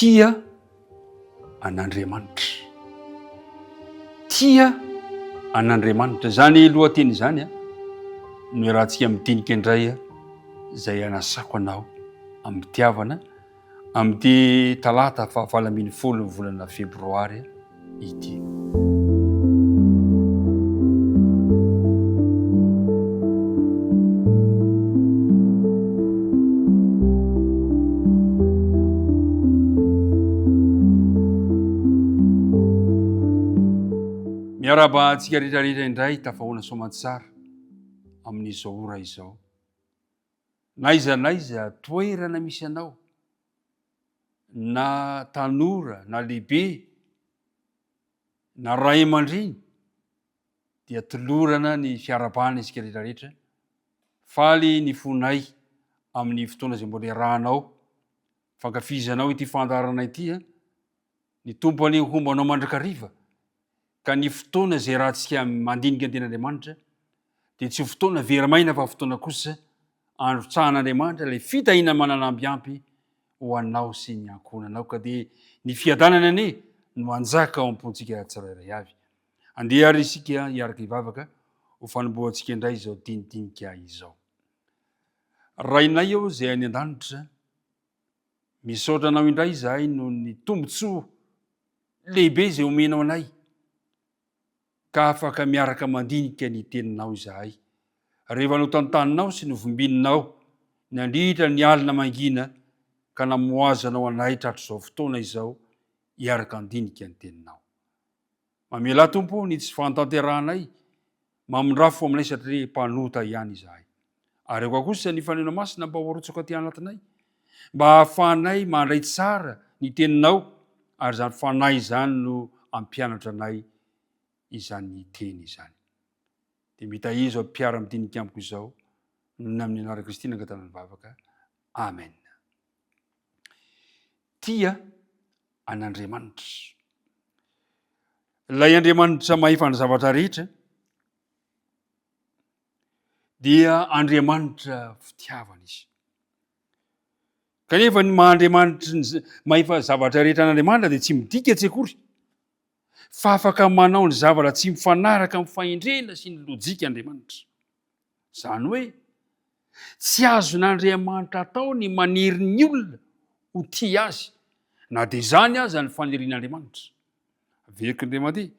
Tia an'Andriamanitra. Tia an'Andriamanitra. Izany lohateny izany no iarahantsika midinika indray izay anasako anao am-pitiavana amin'ity talata fahavalo 18 ny volana febroary ity. Miarahaba antsika rehetra rehetra indray tafahoana soamantsara amin'izao ora izao. N'aiza n'aiza toerana misy anao, na tanora na lehibe na ray aman-dreny dia tolorana ny fiarahabana isika rehetra rehetra. Faly ny fonay amin'ny fotoana izay mbola iarahanao, fankafizanao ity fandaharana ity. Ny Tompo anie homba anao mandrakariva ka ny fotoana izay iarahantsika mandinika ny Tenin'Andriamanitra dia tsy ho fotoana very maina fa fotoana kosa androtsahan'Andriamanitra ilay fitahiana manana ambiampy ho anao sy ny ankohonanao ka dia ny fiadanana anie no hanjaka ao am-pontsika tsirairay avy. Andeha ary isika hiaraka hivavaka ho fanombohantsika indray izao dinidinika izao. Rainay ô izay any an-danitra, misaotra anao indray izahay noho ny tombontsoa lehibe izay omenao anay ka afaka miaraka mandinika ny teninao izahay. Rehefa notantaninao sy novimbininao nandritra ny alina mangina ka namoazanao anay tratr'izao fotoana izao hiaraka handinika ny teninao. Mamelà Tompo o ny tsy fahatanterahanay, mamindrafo aminay satria mpanota ihany izahay. Ary aoka kosa ny Fanahinao Masina mba ho arotsaka aty anatinay, mba hahafahanay mandray tsara ny teninao ary izany Fanahy izany no hampianatra anay izany teny izany. Dia mitahizo izao mpiara-midinika amiko izao, noho ny amin'ny anaran'i Kristy nangatahana ny vavaka. Amen. Tia an'Andriamanitra. Ilay Andriamanitra mahefa ny zavatra rehetra dia Andriamanitra fitiavana izy. Kanefa ny maha Andriamanitry ny mahefa zavatra rehetra an'Andriamanitra dia tsy midika tsy akory fa afaka manao ny zavatra tsy mifanaraka amin'ny fahendrena sy ny lojika Andriamanitra. Izany hoe tsy azon'Andriamanitra atao ny manery ny olona ho tia azy, na dia izany aza ny fanirian'Andriamanitra. Averiko indray mandeha,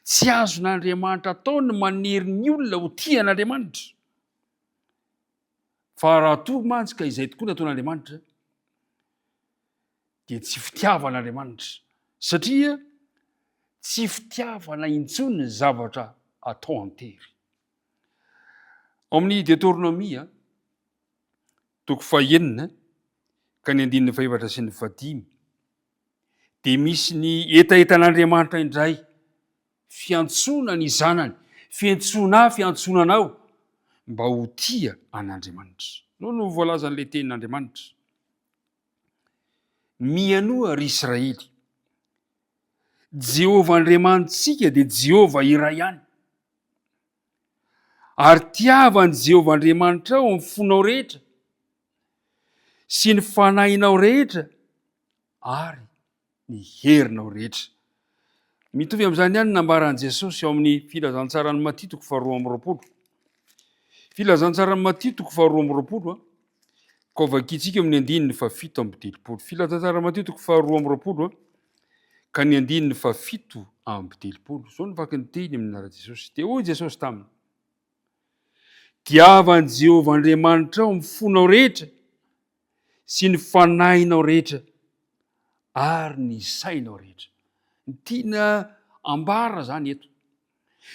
tsy azon'Andriamanitra atao ny manery ny olona ho tia an'Andriamanitra. Fa raha toa mantsy ka izay tokoa nataon'Andriamanitra, dia tsy fitiavan'Andriamanitra, satria tsy fitiavana intsony ny zavatra atao an-tery. Ao amin'ny Deoteronomia, toko fahenina ka ny andininy fahefatra sy ny fahadimy, dia misy ny hetahetan'Andriamanitra indray, fiantsoana ny zanany, fiantsoana ahy, fiantsoana anao, mba ho tia an'Andriamanitra. No no voalazan'ilay tenin'Andriamanitra. Mihainoa ry Israely, Jehovah Andriamanitsika dia Jehovah iray ihany. Ary tiava an'i Jehovah Andriamanitrao amin'ny fonao rehetra sy ny fanahinao rehetra ary ny herinao rehetra. Mitovy amin'izany ihany ny nambaran'i Jesosy ao amin'ny Filazantsaran'i Matio toko faharoa amby 20. Filazantsaran'i Matio toko faharoa amby 20, ka hovakintsika amin'ny andininy fahafito amby 70. Filazantsaran'i Matio toko faharoa amby 20, ka ny andininy fahafito amby 30. Izao no vaky ny teny amin'ny anaran'i Jesosy. Dia hoy Jesosy taminy, Tiava an'i Jehovah Andriamanitrao amin'ny fonao rehetra sy ny fanahinao rehetra ary ny sainao rehetra. Ny tiana ambara izany eto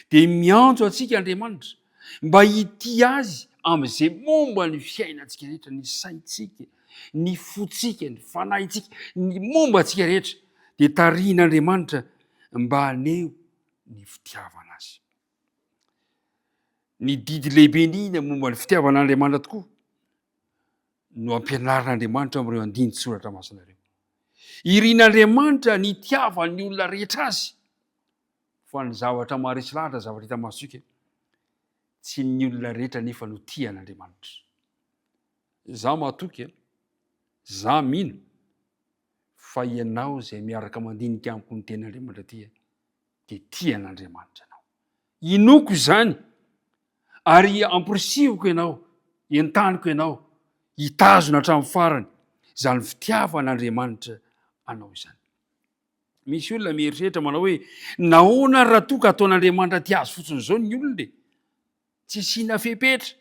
dia miantso antsika Andriamanitra mba hitia Azy amin'izay momba ny fiainantsika rehetra, ny saintsika, ny fontsika, ny fanahintsika, ny momba antsika rehetra dia tarihin'Andriamanitra mba haneho ny fitiavana Azy. Ny didy lehibe indrindra momba ny fitiavana an'Andriamanitra tokoa no ampianarin'Andriamanitra amin'ireo andinin-tsoratra masina ireo. Irin'Andriamanitra ny hitiavan'ny olona rehetra Azy. Fa ny zavatra maharesy lahatra, zavatra hita masontsika, tsy ny olona rehetra anefa no tia an'Andriamanitra. Izaho matoky, izaho mino, Fa ianao izay miaraka mandinika amiko ny tenin'Andriamanitra ity dia tia an'Andriamanitra ianao. Inoako izany ary amporisihiko ianao, entaniko ianao hitazona hatramin'ny farany izany fitiavan'Andriamanitra anao izany. Misy olona mieritreritra manao hoe nahoana ary raha toa ka ataon'Andriamanitra tia azy fotsiny izao ny olona e? Tsy asiana fepetra.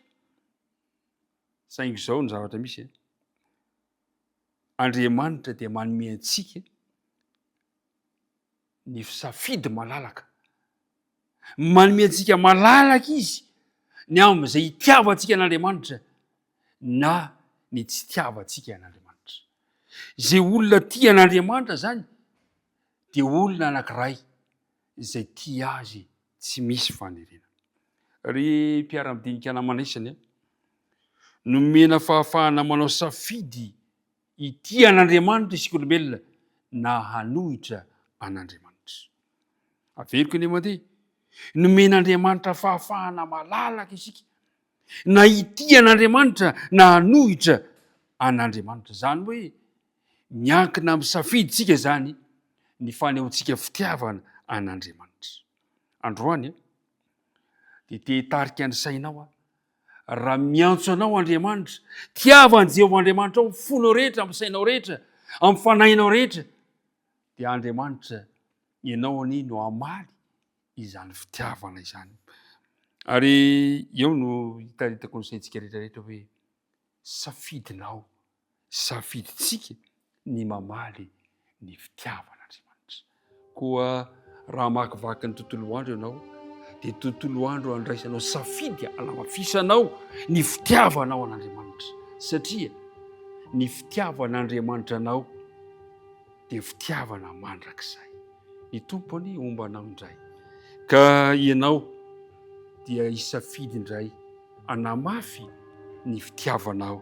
Saingy izao ny zavatra misy e. Andriamanitra dia manome antsika ny safidy malalaka. Manome antsika malalaka izy ny amin'izay itiavantsika an'Andriamanitra na ny tsy itiavantsika an'Andriamanitra. Izay olona tia an'Andriamanitra izany dia olona anankiray izay tia azy tsy misy fanerena. Ry mpiara-midinika namana isany a, nomena fahafahana manao safidy hitia an'Andriamanitra isika olombelona na hanohitra an'Andriamanitra. Averiko anie mandeha, nomen'Andriamanitra fahafahana malalaka isika na hitia an'Andriamanitra na hanohitra an'Andriamanitra. Izany hoe miankina amin'ny safidintsika izany ny fanehoantsika fitiavana an'Andriamanitra. Androany dia te hitarika ny sainao aho. Raha miantso anao Andriamanitra, tiava an'i Jehovah Andriamanitrao amin'ny fonao rehetra, amin'ny sainao rehetra, amin'ny fanahinao rehetra, dia Andriamanitra ianao anie no hamaly izany fitiavana izany. Ary eo no hitaritako ny saintsika rehetra rehetra hoe safidinao, safidintsika ny mamaly ny fitiavan'Andriamanitra. Koa raha hamakivaky ny tontolo andro ianao, dia tontolo andro andraisanao safidy hanamafisanao ny fitiavanao an'Andriamanitra. Satria ny fitiavan'Andriamanitra anao dia fitiavana mandrakizay. Ny Tompo anie homba anao indray. Ka ianao dia hisafidy indray hanamafy ny fitiavanao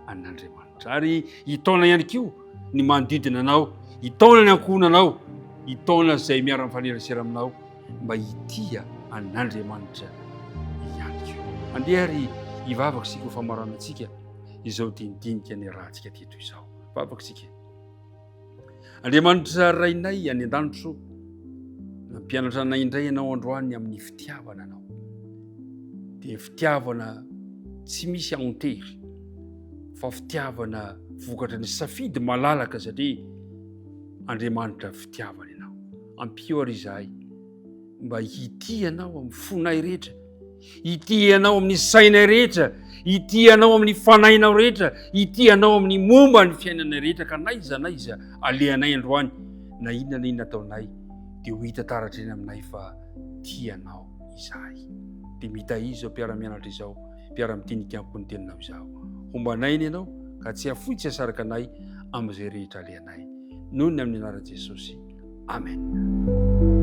an'Andriamanitra. Ary hitaona ihany koa ny manodidina anao, hitaona ny ankohonanao, hitaona izay miara-mifanerasera aminao mba hitia an'Andriamanitra ihany koa. Andeha ary hivavaka isika ho famaranantsika izao dinidinika niarahantsika teto izao. Vavaka isika. Andriamanitra Rainay any an-danitra o, nampianatra anay indray ianao androany amin'ny fitiavana anao. Dia fitiavana tsy misy antery, fa fitiavana vokatry ny safidy malalaka satria Andriamanitra fitiavana ianao. Ampio ary izahay mba hitia anao amin'ny fonay rehetra, hitia anao amin'ny sainay rehetra, hitia anao amin'ny fanahinao rehetra, hitia anao amin'ny momba ny fiainanay rehetra, ka n'aiza n'aiza alehanay androany, na inona na inona ataonay, dia ho hita taratra eny aminay fa tia anao izahay. Dia mitahiza izao mpiara-mianatra izao, mpiara-midinika amiko ny teninao izao. Homba anay anie ianao, ka tsy hafoy tsy hasaraka anay amin'izay rehetra alehanay. Noho ny amin'ny anaran'i Jesosy. Amen.